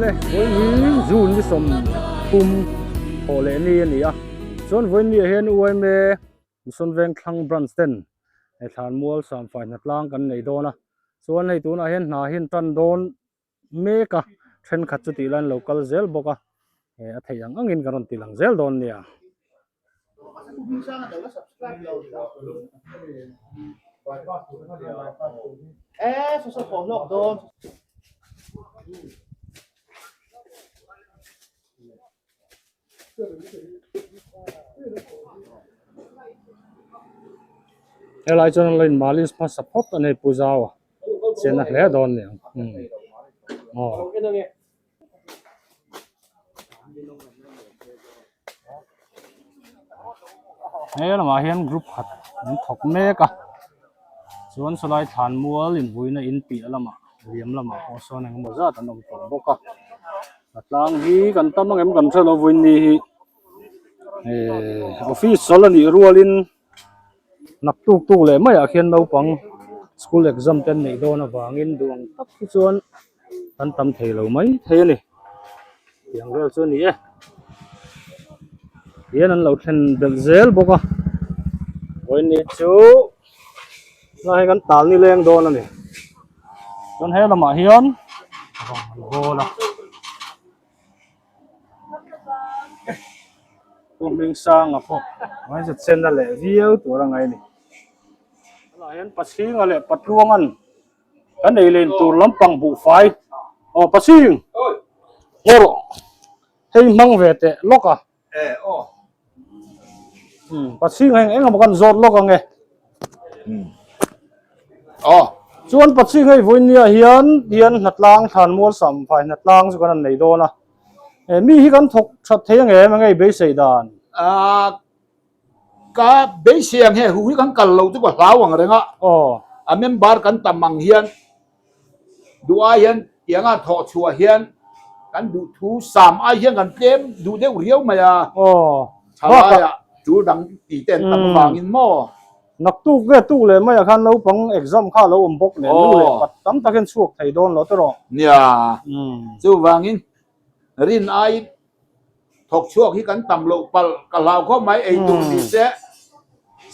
Awle, vawiin hi June ni 30 thawh leh ni a ni a, chuan vawiin ni ah hian UMA Mission Vengthlang Branch ten he thlanmual samfai hnatlang kan nei dawn a, chuan hei tunah hian hna hi an tan dawn mek a, thenkhat chu tih lai an lo kal zel bawk a, a theih ang angin kan rawn ti lang zel dawn nia. Helai chuan an lo in malis hmasa phawt a ni Pu Zaua chena hle dawn ni ang aw. He lamah hian group khat an thawk mek a chuan sawlai thlanmual invuina in piah lamah liam lamah pawh sawn engemaw zat an awm tawh bawk a a tlang hi kan tam ang em kan hre lo vawiin ni hi ehh office chawl a nih rualin naktuk tuk leh maiah khian naupang school exam te an neih dawn avangin duh ang tak hi chuan. Kan tam thei lo mai thei a ni tiang vel chu a ni e hian an lo thlen belh zel bawk a vawiin chu tunah hian kan tal ni leng dawn a ni chuan he lamah hian rawng an bawl a pu Hmingsanga pawh ngaihza chen a leh viau tur a ngai a ni tunah hian Pachhinga leh Patluanga'n. Kan ei len tur lampang buhfai aw pasing ngaw rawh hei hmang ve teh lawk a pasing heng eng emaw kan zawt lawk ang e aw chuan pasing hei vawiin nia hian hian hnatlang thlanmual samfai hnatlang chu kan han nei dawn a mi hi kan thawk that thei ang em eng ei beisei dan. Ka beisei ang he hu hi kan kal lo chu ka hlau ang reng a, a member kan tam ang hian duh ai hian tianga thawh chhuah hian kan duh thu sam ai hian kan tlem duh deuh riau mai a, thalaiah tul dang tih te an tam avangin maw. Naktuk nge tuk leh maiah khan naupang exam kha a lo awm bawk nen nu leh pat tam takin chhuak thei dawn lo tawh rawh. Nia, chuvangin rin aiin Thawk chhuak hi kan tam loh palh ka hlau khawp mai, ei tur ni se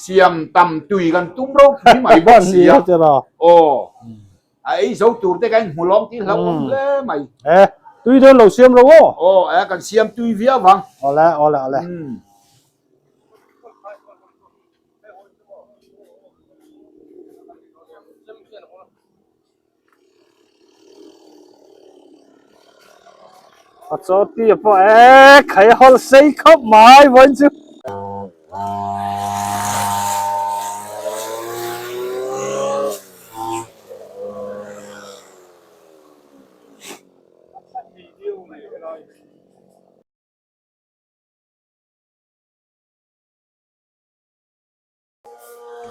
siam tam tui kan tum ropui mai bawk si a, aw a ei zo tur te kan inhmu lawm tih hlauhawm hle mai. E tui dawn lo siam lo aw. Aw e kan siam tui viau vang. Awle awle awle. A chaw ti a pawh e khai hawl sei khawp mai vawiin chu.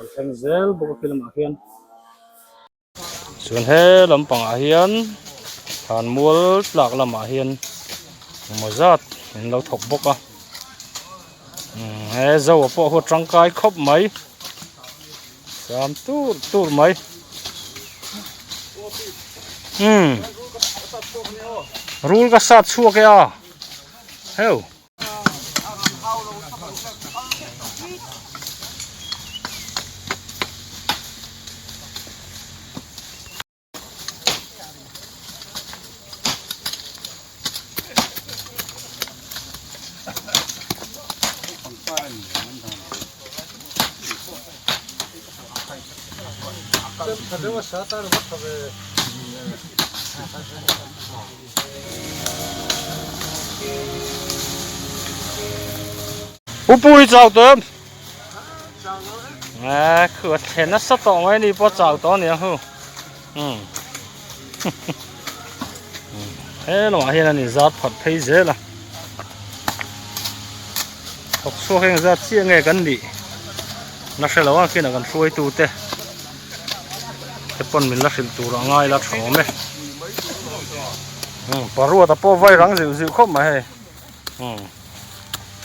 An thleng zel bawk a khi lamah khian chuan he lampangah hian thlanmual tlak lamah hian engemaw zat an lo thawk bawk a umm he zo ah pawh huat tangkai khawp mai sam tur tur mai umm rul ka sat chhuak e a heu. Pu pu hi chau tawh em? Nè, khua thlen nasa tawh mai ni pawh chau tawh ania hu. Um. He lamah hian an inzat phat phei zel a. Thawk chhuak eng zat chiah nge kan nih la hre lo a kinah kan hruaitu te te pawn min la hrilh tur a ngai la tha awm e. Um paruata pawh vai rang zeuh zeuh khawp mai hei. Um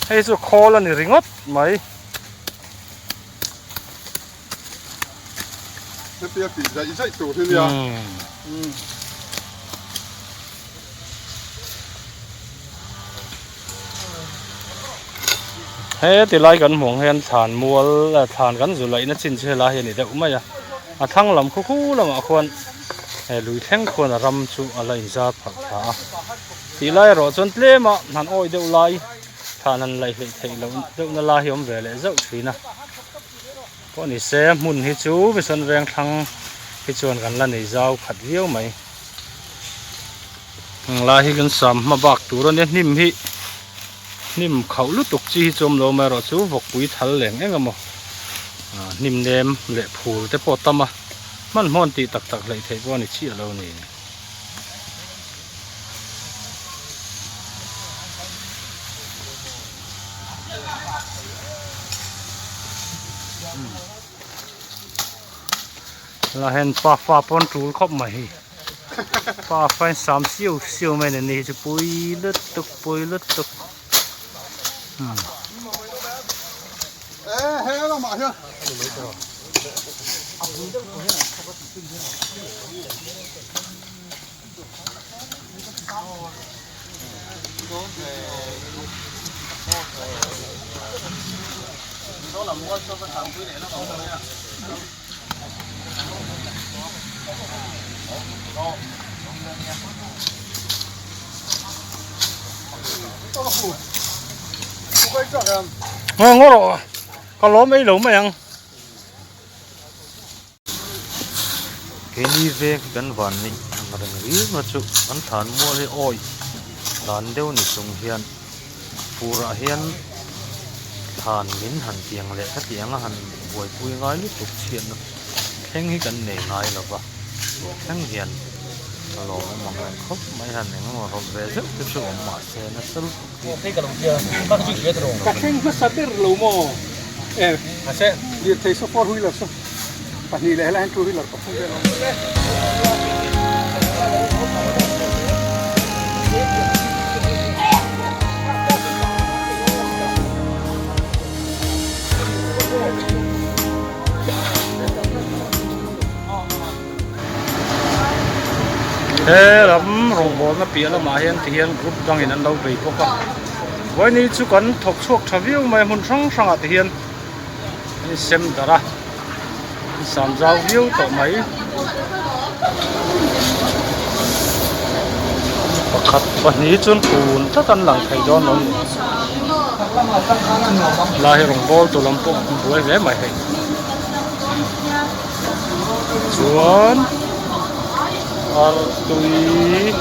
hei chu khawl a ni ringawt mai. Hetia tih zaih zaih tur hi nia. He tilai kan hmuh ang hian thlan mual thlan kan zu laihna chin chu helai hi a ni deuh mai a a thlang lam khu khu lamah khuan he lui thleng khuan a ram chu a la inzar pharh thla a tih lai erawh chuan tlem a han awih deuh lai thlan han laih hleih theih loh deuhna lai hi a awm ve leh zauh thin a pawh ni se hmun hi chu Mission veng thlang hi chuan kan la nei zau khat viau mai. Heng lai hi kan sam hma bak tur a nia hnim hi hnim khauh lutuk chi hi chu awm lo amaherawh chu vawkpui thal leng eng emaw ah hnim nem leh phul te pawh a tam a hmanhmawh an tih tak tak hleih theih pawh a ni chiah lo a ni. La hian pafa pawn tul khawp mai hi pafa in sam siau siau mai a ni hi chu pui lutuk pui lutuk umm. Ngaw rawh ka lawm ei lo mai ang. Keini veng hi kan van neih ang reng riau na chu kan thlan mual hi awi dan deuh ni chung hian furah hian thlan min han tiang leh khatiang a han buaipui ngai lutuk chhiatna thleng hi kan nei ngai lo va tun thleng hian a lawmawm ang reng khawp mai han eng emaw rawlh ve zeuh te chu awm mahse nasa lutuk hi Ka thleng hmasa ber lo maw? Lirthei saw four wheeler saw. Pahnih leh helai hian two wheeler pathum vel a awm. He lam rawngbawlna piah lamah hian ti hian group dangin an lo bei bawk a vawiin hi chu kan thawk chhuak tha viau mai a hmun hrang hrangah te hian. An insem darh a an sam zau viau tawh mai pakhat pahnih chuan kun tlat an lang thei dawn lo ni lai hi rawng bawl tu lam pawh an buai hle mai hei chuan artui.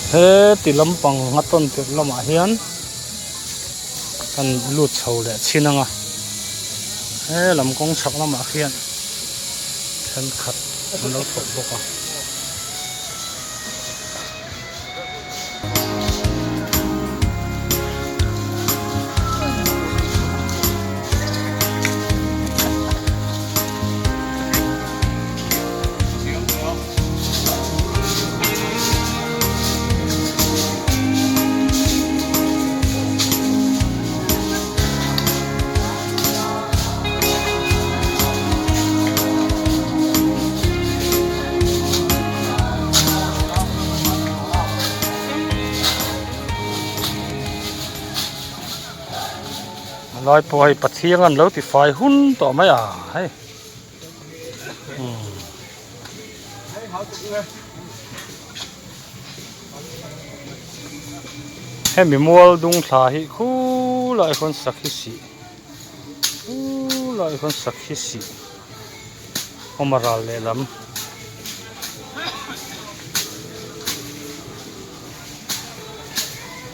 He ti lampang a tawn tirh lamah hian kan lut chho leh chhin ang a he lam kawng chhak lamah khian thenkhat an lo thawk bawk a. Lai pawh hei pathiang an lo ti fai hun tawh mai a hei umm hemi mual dung thla hi khulai khawn sakhi sih khulai khawn sakhi sih. Awm a ral lehlam.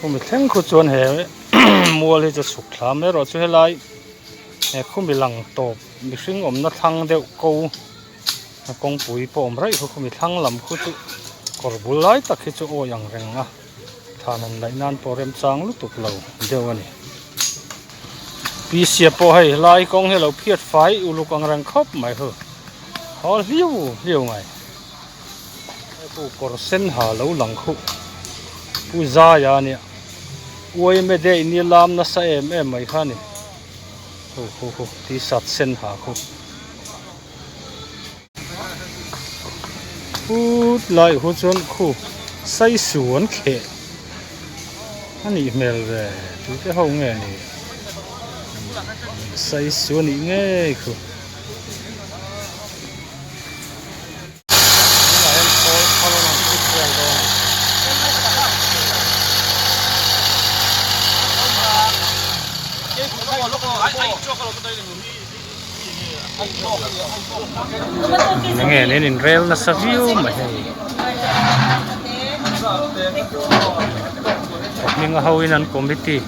Khumi thleng khu chuan he mual hi chu chhuk thla mai erawh chu helai he khumi lang tawp mihring awmna thlang deuh ko a kawngpui pawh awm raih khu khumi thlang lam khu chu kawr bul lai tak hi chu awi ang reng a. Thlan han laih nan pawh remchang lutuk lo deuh a ni. Pisia pawh hei helai kawng hi a lo phiat fai uluk ang reng khawp mai hu. Haw hliau hliau mai. Pu kawr sen ha lo lang khuh Pu Zaia a nia. Uaime deh ni lam nasa em em mai kha a ni. Ho ho ho t-shirt sen ha khu. Phut lai hu chuan khu saisu an kheh a nih hmel ve tute ho nge ni saisu a nih ngei khu. Tunah hian khawl thar an rawn fit vel dawn a ni. Enge an in rel nasa viau mai hei. Hminga ho in an committee.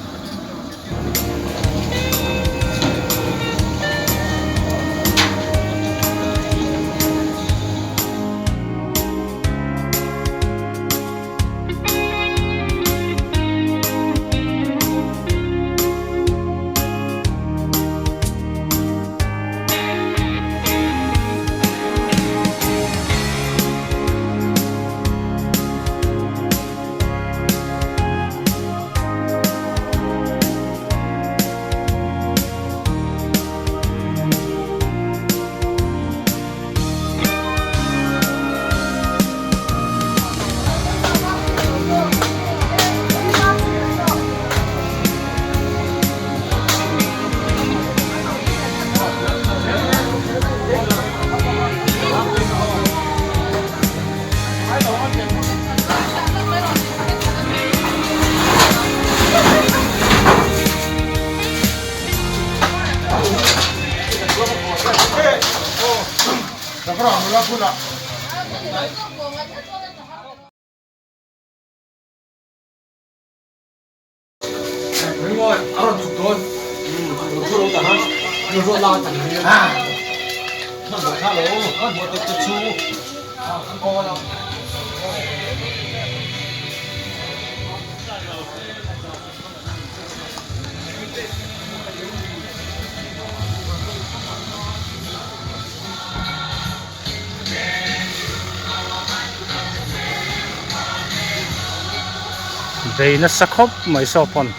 Bei nasa khawp mai saw pawn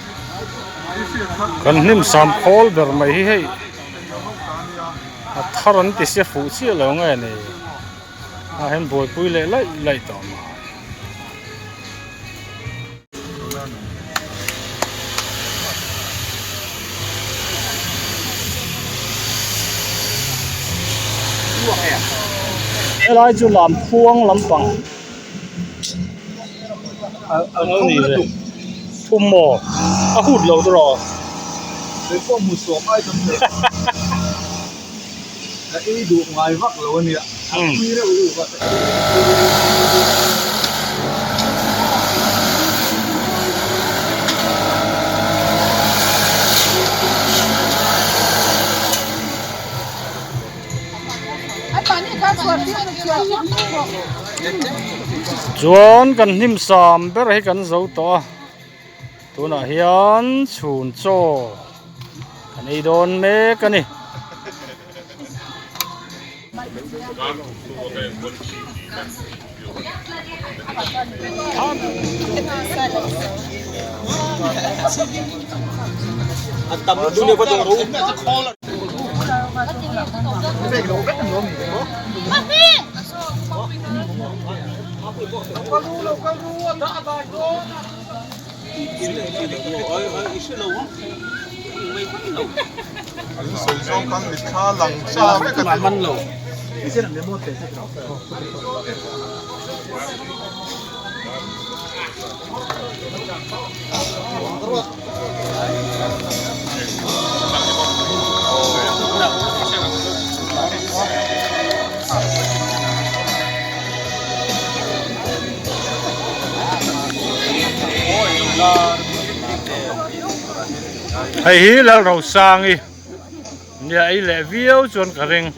kan hnim sam khawl ber mai hi hei a thar an ti sia fuh chiah lo nge ni a hian buaipui leh laih laih tawh mai. Helai chu lam phuang lampang a lo ni ve thum maw a hut lo tur aw Ka ei duh ngai vak lo a nia, a tui reuh reuh a. Chuan kan hnim sam ber hi kan zo tawh a. Tunah hian chhun chaw kan ei dawn mek a ni. Hei hi Lalrosangi nia ei leh viau chuan ka ring.